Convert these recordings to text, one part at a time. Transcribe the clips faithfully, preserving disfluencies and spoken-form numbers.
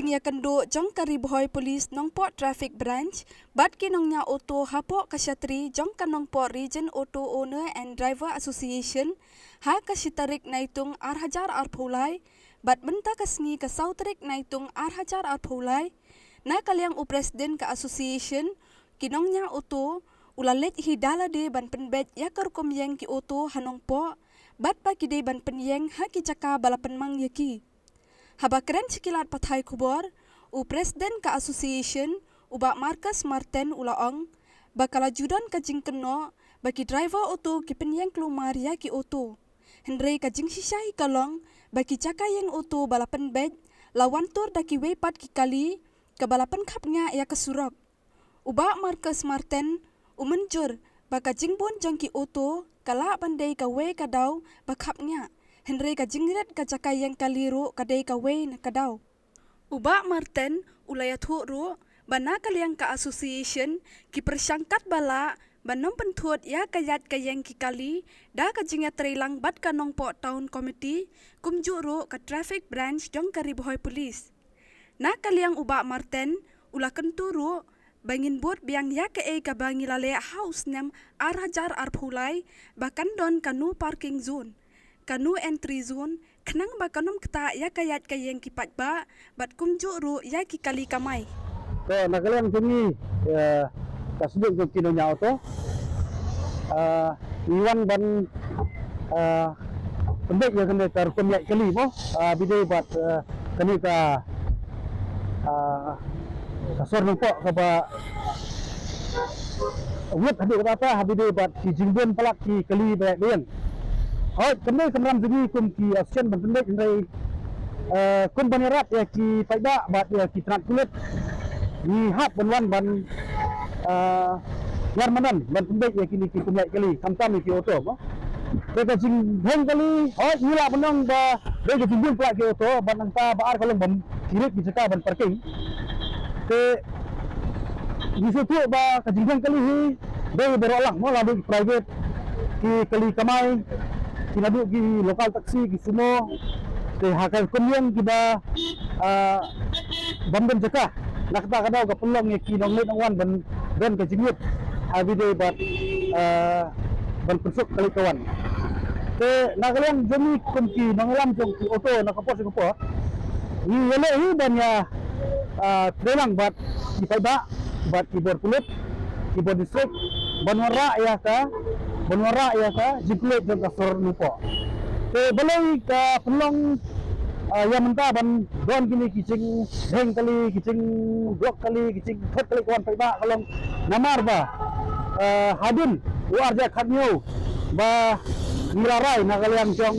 ïakynduh jong ka Ri Bhoi Police Nongpoh Traffic Branch bad ki nongñiah auto hapoh ka shatri jong ka Nongpoh Region Auto Owner and Driver Association ha ka shi tarik Naitung ar hajar arphew lai bad mynta ka sngi ka saw tarik Naitung ar hajar arphew lai, na ka liang u President ka Association ki nongñiah auto u la leit hi da lade ban pynbeit ïa ka rukom ïeng ki auto ha Nongpoh bad ba ki dei ban pynïeng ha ki jaka ba la pynmang ïa ki. Haba kren sha ki lad pathai khubor, u President ka Association, u Bah Marcus Marten u la ong ba ka la ju don ka jingkynnoh ba ki driver auto ki pynïeng klumar ïa ki auto. Hynrei ka jingshisha hi ka long ba ki jaka ïeng auto ba la pynbeit la wan tur da kiwei pat ki kali kaba la pynkhapngiah ïa ka surok. U Bah Marcus Marten u mynjur ba ka jingbun jong ki auto ka lah ban dei kawei ka daw ba khapngiah, hynrei ka jingrit ka jaka ïeng kali ruh ka dei kawei na ka daw. U Bah Marten u la ïathuh ruh ba na ka liang ka association ki pyrshang katba lah ban ym pynthut ïa ka ïaid ka ïeng ki kali da ka jingïatreilang bad ka Nongpoh Town Committee, kumjuh ruh ka Traffic Branch jong ka Ri Bhoi Police. Na ka liang u Bah Marten u la kyntu ruh ba ngin bud biang ïa kaei kaba ngi la leh ha u snem ar hajar arphew lai ba kan don ka no parking zone, ka no entry zone, khnang ba kan ym ktah ïa ka ïaid ka ïeng ki paidbah bad kumjuh ruh ïa ki kali kamai. To, na ka liang jong ngi, eh, ka sdang jong ki nongñiah auto, eh, ngi wan ban, eh, pynbeit ïa kane ka rukom ïaid kali mo, eh, bad dei bad, eh, kane ka, eh, ka sor Nongpoh kaba wut haduh katta haduh bad ki jingbun palat ki kali ba ïaid ba ïeng. Hooid, kane ka kamram jong ngi kum ki association ban pynbeit, hynrei, eh, kum ban ïarap ïa ki paidbah bad ïa ki tnat pulit, ngi hap ban wan ban, eh, ïar madan ban pynbeit ïa kine ki rukom ïaid kali, khamtam ïa ki auto mo. Te ka jingdheng kali, hooid, ngi lah ban ong ba dei ka jingbun palat ki auto, bad nangta ba ar ka long ba ki rit ki jaka ban parking. Te ngi sngewthuh ba ka jingdheng kali hi dei baroh lang mo, la dei private, ki kali kamai, ki naduh ki local taxi, ki sumo, te ha ka rukom ïeng kiba, ah, bym don jaka. Na kata ka daw ka pynlong ïa ki nongleit nongwan ban don ka jingïeit ha bad dei bad, ah, ban pynsuk ka leit ka wan. Te na ka liang jong ngi kum ki nongïalam jong ki auto na ka por sha ka por, ngi ïaleh hi ban ïa, ah, treilang bad ki paidbah bad ki bor pulit, ki bor district, ban wanrah ïa ka, ban wanrah ïa ka jingkhuslai jong ka sor Nongpoh. Te balei ka pynlong, ah, ïa mynta ban don kine ki jingdheng kali, ki jingblock kali, ki jingthut kali ka wan paidbah ka long namar ba, ah, hadien u ar hajar khathynñiew ba ngi la rai na ka liang jong,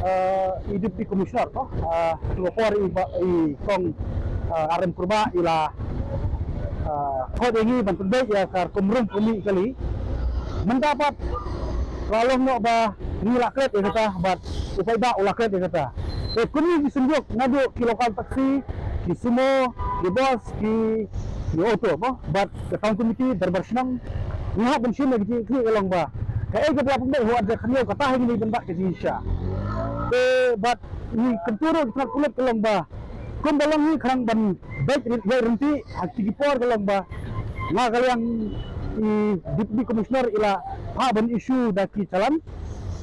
eh, i Deputy Commissioner, no? Eh, tu ka por i ba, i kong, eh, R M Kurbah i la, eh, khot ïa ngi ban pynbeit ïa ka rukom rum kmie kali. Mynta pat la long noh ba ngi la klet ïa kata bad u paidbah u la klet ïa kata. Te kmie ki synjuk naduh ki local taxi, ki sumo, ki bus, ki, ki auto, mo? Bad ka town committee, dorbar shnong, ngi hap ban shim ïa ka jingkyrmen ka long ba kaei kaba la pynbeit ha u ar hajar khathynñiew kata hi ngin ïa ban bat ka jingshisha. Te bad ngi kyntu ruh ki tnat pulit ka long ba kumba long hi khnang ban beit ïaid ryntih ha kiti ki por ka long ba na ka liang i Deputy Commissioner i la phah ban issue da ki challan,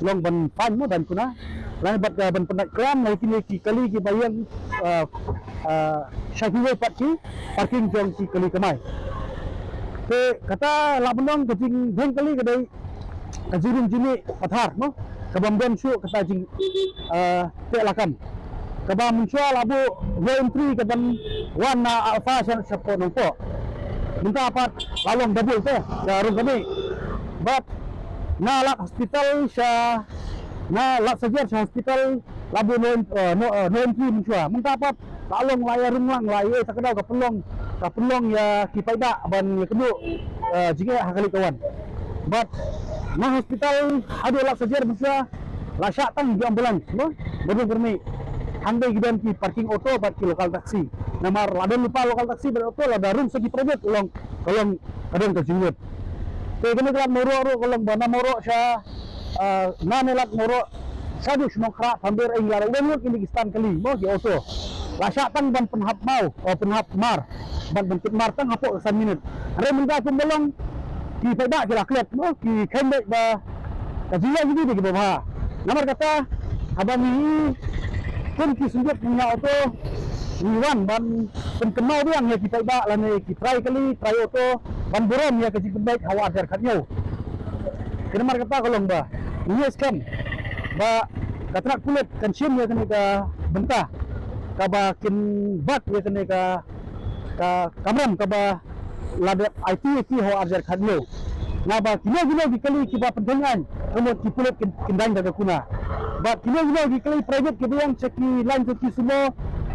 long ban fine mo, ban kuna. Lane bad, eh, ban pyndait klam na kine ki kali kiba ïeng, eh, eh, sha kiwei pat ki parking jong ki kali kamai. Te kata lah ban long ka jingdheng kali ka dei ka jingrung jingmih pathar mo, kaba ym don shuh kata jing, eh, teh lakam. Kaba mynshuwa la buh no entry ka ban wan na Alpha sha, shapoh Nongpoh. Mynta pat la long double te ka rung kmie. Bad na Lad Hospital sha, na Lad Sajer sha hospital la buh no, eh, no, eh, no entry mynshuwa. Mynta pat la long la ïa rung lang, la ïa, ta ka daw ka pynlong, ka pynlong ïa ki paidbah ban ïa kynduh, eh, jingeh ha ka leit ka wan. Bad na hospital haduh Lad Sajer mynshuwa la shah tang ki ambulance mo, ba rung kmie. Hangta ki don ki parking auto bad ki local taxi. Namar la don lypa local taxi bad auto, lada rung sa ki private long, ka long ka don ka jingmut. Te kane ka Lad Mawroh ruh ka long ba na Mawroh sha, ah, na ne Lad Mawroh shaduh shnong Khrah Pamber, eh, la don lut kine ki stand kali mo, ki auto. La shah tang ban pynhap maw, oh, pynhap mar. Ban ban kit mar tang hapoh san minit. Hynrei mynta kumba long ki paidbah ki la klet, no, ki kheiñ beit ba ka jingïaid jong ki dei kiba bha. Namar kata haba ngi kum ki synjuk mynta auto ngi wan ban pynkynmaw biang ïa ki paidbah lane ki trai kali, trai auto ban burom ïa ka jingpynbeit ha ar hajar khathynñiew. Te namar kata ka long ba ngi ngeit skhem ba ka tnat pulit kan shim ïa kane ka bynta kaba kin bat ïa kane ka, ka kamram kaba la dep aiti ïa ki ha ar hajar khathynñiew. Naba kino kino ki kali kiba pyntheng aiñ, ka mut ki pulit kin, kin daiñ da ka kuna. Bad kino kino ki kali private kiba ïeng sha ki lain jong ki sumo,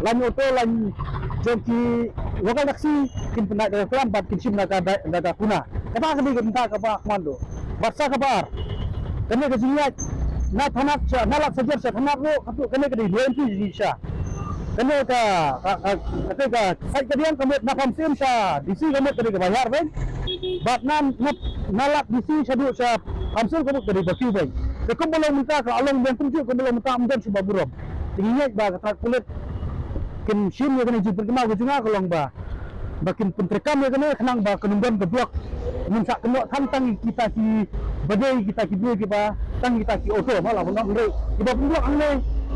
lain auto, lain jong ki local taxi, kin pyndait da ka kuna bad kin shim da ka, da ka kuna. Kata ka dei ka bynta kaba khmih. Bad sa kaba ar, kane ka jingïaid na thanat sha, na Ladsajer sha thanat ruh, katu kane ka dei duwai entry jingshisha. Kane ka, ka, ka, kane ka side ka diang ka mut na Pamsiem sha D C ka mut ka dei kaba hiar beit. Bad na, na, na Lad D C shaduh sha Pamsiem ka mut ka dei ba kiew beit. Te kumba long mynta ka la long biang kumjuh, kumba long mynta ym don shuh ba burom. Te ngi ngeit ba ka tnat pulit kin shim ïa kane jingpynkynmaw ka jong nga ka long ba ba kin pyntreikam ïa kane khnang ba kan ym don ka block. Ngim shah kynnoh than tang kita kiba dei, kita ki briew kiba, tang kita ki auto, ma la ban ong hynrei kiba pynblock hangne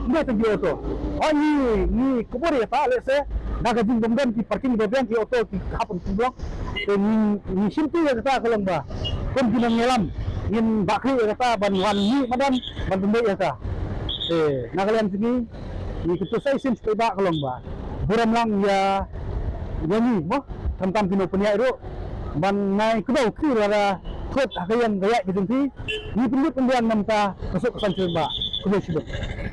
ym dei tang ki auto. Hooid, ngi, ngi kubur ïa kata, lehse da ka jingbym don ki parking ba biang, ki auto ki hap ban pynblock. Te ngi, ngi shimti ïa kata ka long ba kum ki nongïalam ngin bah khlieh ïa kata ban wan mih madan ban pynbeit ïa kata. Te na ka liang jong ngi, ngi kyntu sa shisien sha paidbah ka long ba burom lang ïa, ïa ngi mo, khamtam ki nongpynïaid ruh, ban nai kdew kti lada thut ha ka ïing ka ïaid ka jong phi. Ngi pynlut pynbiang na ka bynta ka suk ka saiñ sha paidbah. Khublei shibun.